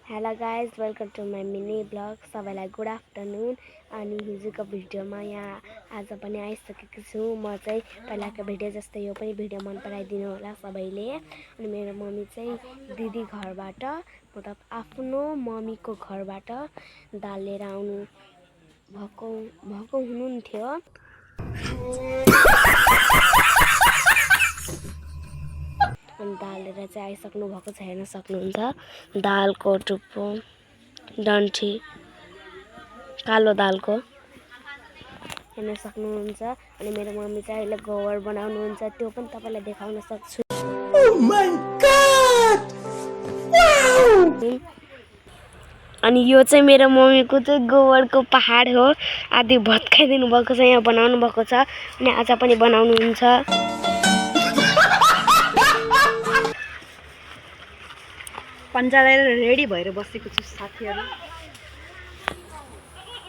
Hello guys, welcome to my mini blog. सबैलाई good afternoon. अनि हिजोको भिडियोमा यहाँ आज पनि आइसकेको छु। म चाहिँ पहिलाको भिडियो जस्तै यो पनि भिडियो मन पराइदिनु होला सबैले। अनि मेरो मम्मी चाहिँ दिदी घरबाट, मतलब आफ्नो मम्मीको घरबाट दाल लिएर आउनु भएको हुनुहुन्थ्यो। अनि दाल लिएर चाहिँ आइसक्नु भएको छ, हेर्न सक्नुहुन्छ। दालको टुप्पो, डन्ठी, कालो दालको हेर्न सक्नुहुन्छ। अनि मेरो मम्मी चाहिँ अहिले गोबर बनाउनुहुन्छ, त्यो पनि तपाईलाई देखाउन सक्छु। Oh my God! Wow! अनि यो चाहिँ मेरो मम्मीको चाहिँ गोबरको पहाड हो। आधी भत्काइदिनु भएको छ, यहाँ बनाउनु भएको छ अनि आज पनि बनाउनुहुन्छ। पन्जालेर रेडी भएर बसेको छु साथीहरु।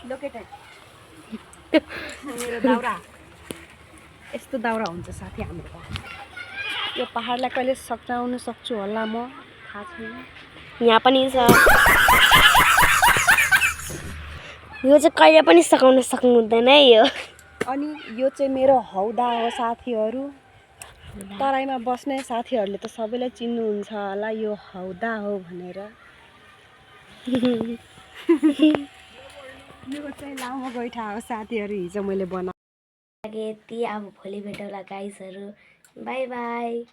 लोकेट मेरो दाउरा यस्तो दाउरा हुन्छ साथी हाम्रो। यो पहाडलाई कहिले सकाउन सक्छु होला म, थाहा छैन। यहाँ पनि छ। यो चाहिँ कहिले पनि सकाउन सक्नुहुँदैन है यो। अनि यो चाहिँ मेरो हौदा हो साथीहरु। तराईमा बस्ने साथीहरुले त सबैलाई चिन्नुहुन्छ होला यो हौदा हो भनेर। यो चाहिँ लामो गैठा हो साथीहरु, हिजो मैले बनाएको। यति अब भोलि भेटौँला गाइजहरु। By by.